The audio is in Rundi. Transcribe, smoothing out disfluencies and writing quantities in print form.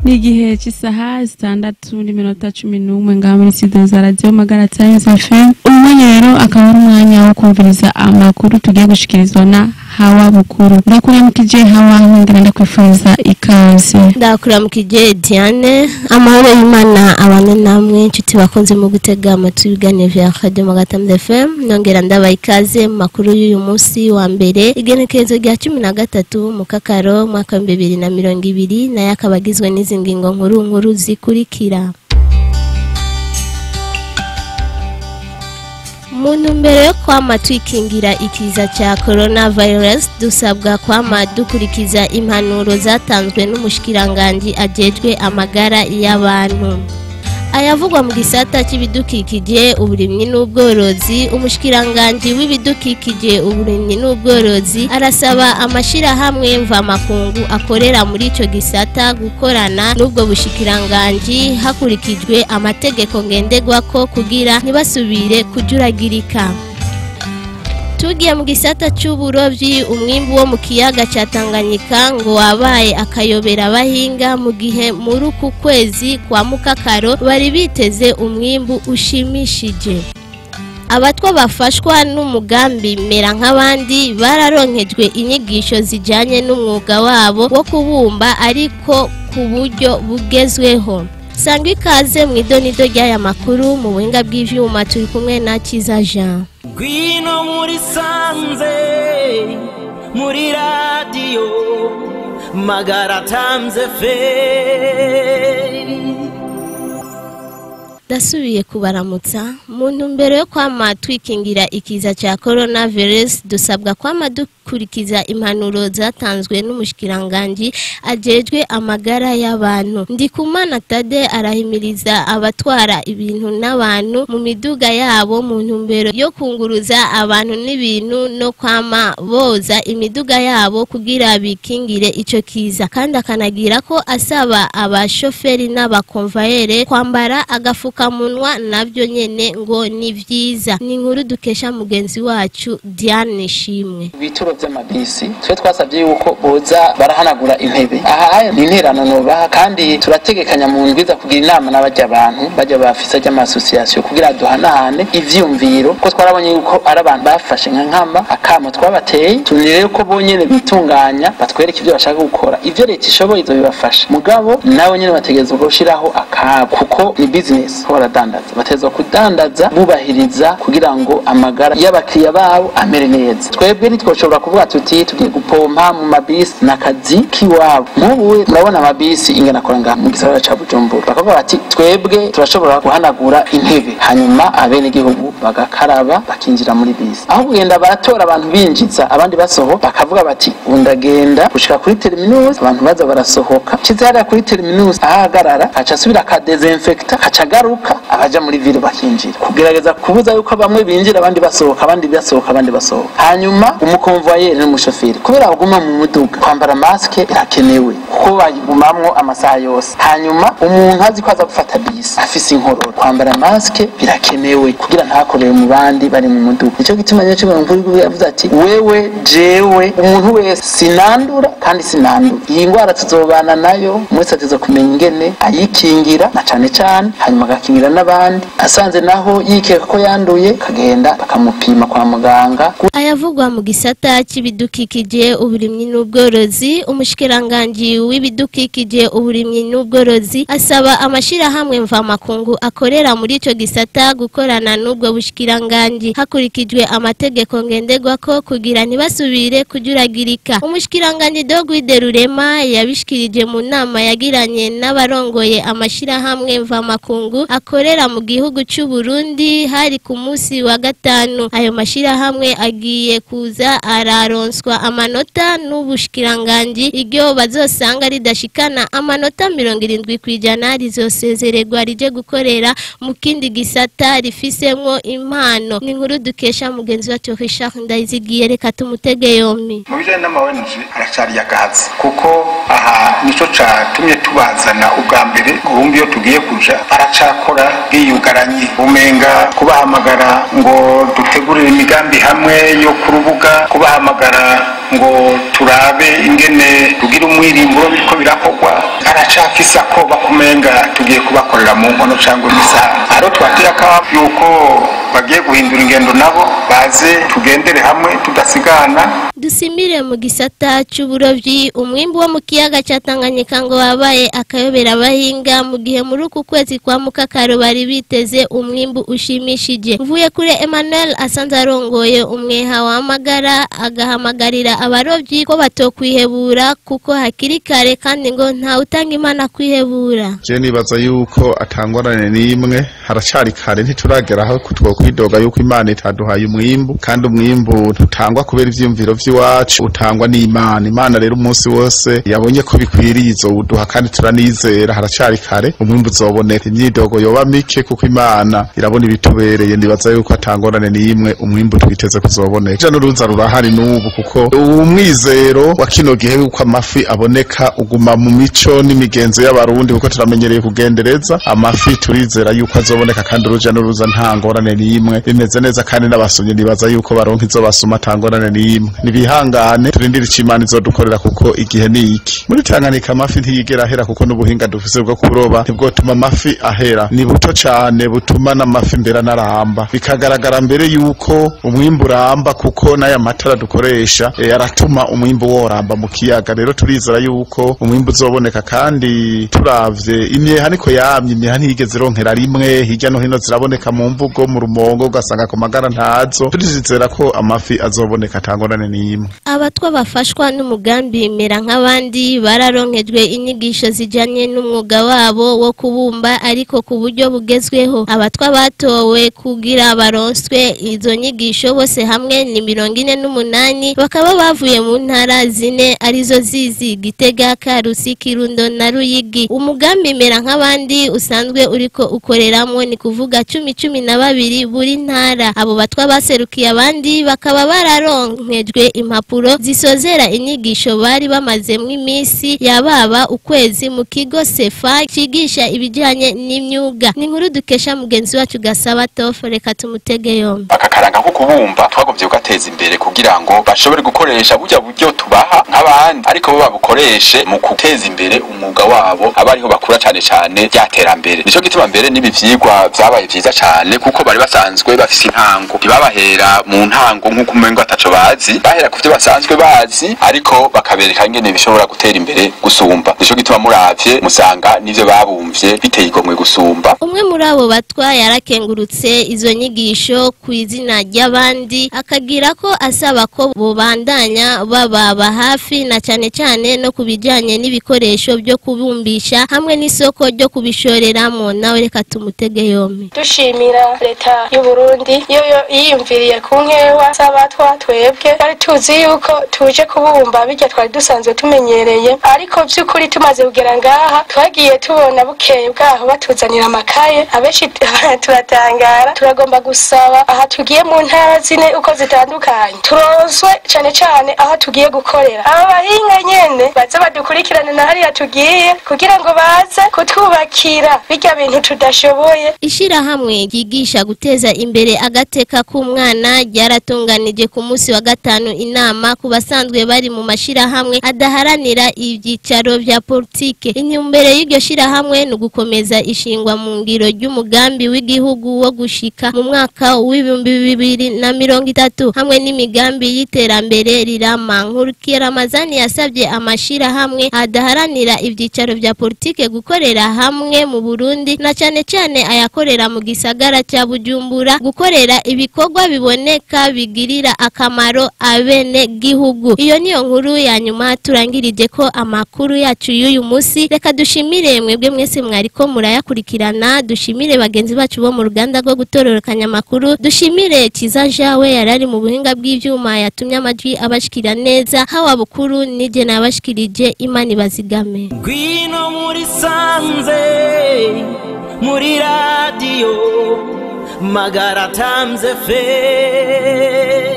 Ni igihe cy'isaha 6:11 ngaha muri studio za Radio Magara Times FM. Umwanya rero akaba ari umwanya wo kumviriza amakuru tugiye gushikirizwa na Hawa Bukuru. Ndakuramukije Hawa, ngira ndakwifuriza ikaze. Ndakuramukije Diane, amahoro y'Imana abane namwe inshuti bakunze mu gutega amatwi ibiganiro vya Radio Magara Times FM. Nongera ndabaha ikaze mu makuru y'uyu munsi wa mbere, igenekerezo rya 13 mu Kakaro mwaka 2020, nayo akaba agizwe n'izi ngingo nkuru nkuru zikurikira. Mu ntumbero yo kwama twikingira ikiza ca coronavirus, dusabwa kwama dukurikiza impanuro zatanzwe n'umushikiranganji ajejwe amagara y'abantu. Ayavugwa mu gisata c'ibidukikije, uburimyi n'ubworozi. Umushikiranganji w'ibidukikije, uburimyi n'ubworozi arasaba amashirahamwe mvamakungu akorera muri ico gisata gukorana n'ubwo bushikiranganji hakurikijwe amategeko ngenderwako kugira ntibasubire kujuragirika. Tugiye mu gisata c'uburovyi, umwimbu wo mu kiyaga ca Tanganyika ngo wabaye akayobera abahinga, mu gihe muri uku kwezi kwa Mukakaro bari biteze umwimbu ushimishije. Abatwa bafashwa n'umugambi Mera nk'abandi bararonkejwe inyigisho zijanye n'umwuga wabo wo kubumba ariko ku buryo bugezweho. Sangwa ikaze mu idonido ry'aya makuru. Mu buhinga bw'ivyuma turi kumwe na Kiza Jean. Ngwino muri sanze muri radio Magara Times FM. Dasubiye kubaramutsa. Mu ntumbero yo kwama twikingira ikiza ca coronavirus, dusabwa kwama dukurikiza impanuro zatanzwe n'umushikiranganji ajejwe amagara y'abantu. Ndikumana Tade arahimiriza abatwara ibintu n'abantu mu miduga yabo mu ntumbero yo kunguruza abantu n'ibintu no kwama boza imiduga yabo kugira bikingire ico kiza, kandi akanagira ko asaba abashoferi n'abakonvayere kwambara agafukamunwa, nabyo nyene ngo ni vyiza. Ni inkuru dukesha mugenzi wacu Diane Shimwe. Ibituro vy'amabisi twe twasabye yuko boza barahanagura intebe, aha ni interano nobaha, kandi turategekanya mu ndwiza kugira inama n'abajya abantu bajya bafisa ry'amasosiyasiyo kugira duhanahane ivyumviro, ko twarabonye yuko ari abantu bafashe nka nkama akamo twabateye. Tunire ko bonyene bitunganya batwereke ivyo bashaka gukora, ivyo leta ishoboye izo bibafasha, mugabo nabo nyene bategerezwa gushiraho akabo kuko ni business, ko baradandaza, batezwa kudandaza bubahiriza kugira ngo amagara y'abakiriya babo amere neza. Twebwe ntitwoshobora kuvuga tuti tugiye gupompa mu mabisi n'akazi kiwabo. Nk'ubu murabona amabisi ingana akora ngaha mu gisagara ca Bujumbura, bakavuga bati twebwe turashobora guhanagura intebe, hanyuma abenegihugu bagakaraba bakinjira muri bisi. Aho kugenda baratora abantu binjiza abandi basoho, bakavuga bati undagenda gushika kuri terminus, abantu baza barasohoka, kiza hariya kuri terminus ahagarara aca asubira akadesinfecta, aca agaruka, abaja muri ville bakinjira, kugerageza kubuza yuko bamwe binjira abandi basohoka, abandi basohoka, abandi basohoka. Hanyuma umukonvoyeri n'umushoferi kubera baguma mu muduga, kwambara maske irakenewe kuko bayigumamwo amasaha yose. Hanyuma umuntu azi ko aza gufata bisi afise inkorora, kwambara maske birakenewe kugira ntakorere mu bandi bari mu muduga. Nico gituma nyaco mukuru yavuze ati wewe jewe umuntu wese sinandura kandi sinandura, iyi ngwara tuzobana nayo, mwese ateza kumenya ingene ayikingira na cane cane, hanyuma agakingira n'abandi. Asanze naho yikeka ko yanduye kagenda bakamupima kwa muganga. Ayavugwa mu gisata c'ibidukikije, uburimyi n'ubworozi. Umushikiranganji w'ibidukikije, uburimyi n'ubworozi asaba amashirahamwe mvamakungu akorera muri ico gisata gukorana n'ubwo bushikiranganji hakurikijwe amategeko ngenderwako kugira ntibasubire kujuragirika. Umushikiranganji Dogwide Rurema yabishikirije mu nama yagiranye n'abarongoye amashirahamwe mvamakungu akorera mu gihugu c'u Burundi, hari ku munsi wa gatanu. Ayo mashirahamwe agiye kuza araronswa amanota n'ubushikiranganji, iryo bazosanga ridashikana amanota 70% rizosezererwa rije gukorera mu kindi gisata rifisemwo impano. Ni inkuru dukesha mugenzi wacu Richard Ndayizigiye, reka tumutege yombi. Mu bijanye n'ama ONG haracari agahazi, kuko aha nico catumye tubazana ubwa mbere. Ubundi iyo tugiye kuja baracakora biyugaranye, umenga kubahamagara ngo dutegurire imigambi hamwe yo ku rubuga, kubahamagara ngo turabe ingene tugira umwirimburo biriko birakorwa, aracafise akoba kumenga tugiye kubakorera mu nkono cyangwa imisana. Haro twateye akamo yuko bagiye guhindura ingendo nabo baze tugendere hamwe tudasigana. Dusimire mu gisata c'uburovyi, umwimbu wo mu kiyaga ca Tanganyika ngo wabaye akayobera abahinga, mu gihe muri uku kwezi kwa mukakaro bari biteze umwimbu ushimishije. Mvuye kure Emmanuel asanze arongoye umweha w'amagara agahamagarira abarovyi ko batokwihebura kuko hakiri kare, kandi ngo nta utanga Imana kwihebura. Je nibaza yuko atangorane n'imwe, haracari kare, ntituragera aho twokwidoga yuko Imana itaduhaye umwimbu, kandi umwimbu ntutangwa kubera ivyiyumviro vy'iwacu, utangwa n'Imana. Imana rero umunsi wose yabonye ko bikwiriye izowuduha, kandi turanizera haracari kare umwimbu uzoboneka. Imyidogo yoba mike kuko Imana irabona ibitubereye. Nibaza yuko atangorane n'imwe, umwimbu twiteze kuzoboneka. N'uruza rurahari n'ubu, kuko umwizero wa kino gihe yuko amafi aboneka uguma mu mico n'imigenzo y'Abarundi, kuko turamenyereye kugendereza amafi, turizera yuko azoboneka, kandi uruja n'uruza nta ngorane n'imwe, bimeze neza, kandi n'abasomyi nibaza yuko baronka izo basoma atangorane n'imwe. Nibihangane turindire ico Imana izodukorera, kuko igihe ni iki. Muri Tanganyika amafi ntiyigera ahera, kuko n'ubuhinga dufise bwo kuroba ntibwotuma amafi ahera, ni buto cane butuma n'amafi mbere naramba, bikagaragara mbere yuko umwimbu uramba, kuko n'aya matara dukoresha aratuma umwimbu woramba mu kiyaga. Rero turizera yuko umwimbu uzoboneka, kandi turavye imyeha niko yamye, imyeha ntiyigeze ironkera rimwe, hirya no hino ziraboneka mu mvugo mu Rumongo, ugasanga ku magara ntazo. Turizera ko amafi azoboneka atangorane n'imwe. Abatwa bafashwa n'umugambi mera nk'abandi bararonkejwe inyigisho zijanye n'umwuga wabo wo kubumba, ariko ku buryo bugezweho. Abatwa batowe kugira baronswe izo nyigisho bose hamwe ni 48, bakaba bavuye mu ntara zine arizo zizi Gitega, Karusi, Kirundo na Ruyigi. Umugambi mera nk'abandi usanzwe uriko ukoreramo ni kuvuga 10-12 buri ntara. Abo batwa baserukiye abandi bakaba bararonkejwe impapuro zisozera inyigisho bari bamazemwo iminsi yababa ukwezi mu kigo Sefa cigisha ibijanye n'imyuga. Ni inkuru dukesha mugenzi wacu Gasaba Tofu, reka tumutege yombi. Akakaranga ko kubumba twagomvye kugateza imbere kugira ngo bashobore gukoresha burya buryo tubaha nk'abandi, ariko bo babukoreshe mu guteza imbere umwuga wabo, abariho bakura cane cane ryaterambere. Nico gituma mbere n'ibi vyigwa vyabaye vyiza cane, kuko bari basanzwe bafise intango, ntibabahera mu ntango nk'uko umengo ataco bazi, bahera kuvyo basanzwe bazi, ariko bakabereka ingene bishobora gutera imbere gusumba. Nico gituma muravye musanga n'ivyo babumvye biteye igomwe gusumba. Umwe muri abo batwa yarakengurutse izo nyigisho ku izina ry'abandi, akagira ko asaba ko bobandanya bababa hafi na cane cane no kubijanye n'ibikoresho byo kubumbisha hamwe n'isoko ryo kubishoreramo. Nawe reka tumutege yombi. Dushimira leta y'u Burundi yo yiyumviriye ku nkewa z'abatwa. Twebwe bari tuzi yuko tuje kubumba bijya twari dusanzwe tumenyereye, ariko by'ukuri tumaze kugera ngaha twagiye tubona bukeye bwaho batuzanira amakaye, abenshi turatangara. Turagomba gusaba aha tugiye mu ntara zine uko zitandukanye turonswe cane cane aho tugiye gukorera, aba bahinga nyene baze badukurikirane na hariya tugiye, kugira ngo baze kutwubakira bijya bintu tudashoboye. Ishirahamwe ryigisha guteza imbere agateka k'umwana ryaratunganije ku munsi wa gatanu inama ku basanzwe bari mu mashirahamwe adaharanira ibyicaro vya politike. Intumbero y'iryo shirahamwe ni ugukomeza ishingwa mu ngiro ry'umugambi w'igihugu wo gushika mu mwaka w'2030 hamwe n'imigambi y'iterambere rirama. Nkurikiye Ramazani yasabye amashirahamwe adaharanira ibyicaro vya politike gukorera hamwe mu Burundi, na cane cane ayakorera mu gisagara cya Bujumbura, gukorera ibikorwa biboneka bigirira akamaro abene gihugu. Iyo niyo nkuru ya nyuma turangirije ko amakuru yacu y'uyu munsi. Reka dushimire mwebwe mwese mwariko murayakurikirana, dushimire bagenzi bacu bo mu ruganda rwo gutororokanya amakuru, dushimire Kiza Jawe yarari mu buhinga bw'ivyuma yatumye amajwi abashikira neza. Hawa Bukuru nije nabashikirije, Imana ibazigame. Ngwino muri sanze muri radio Magara Times FM.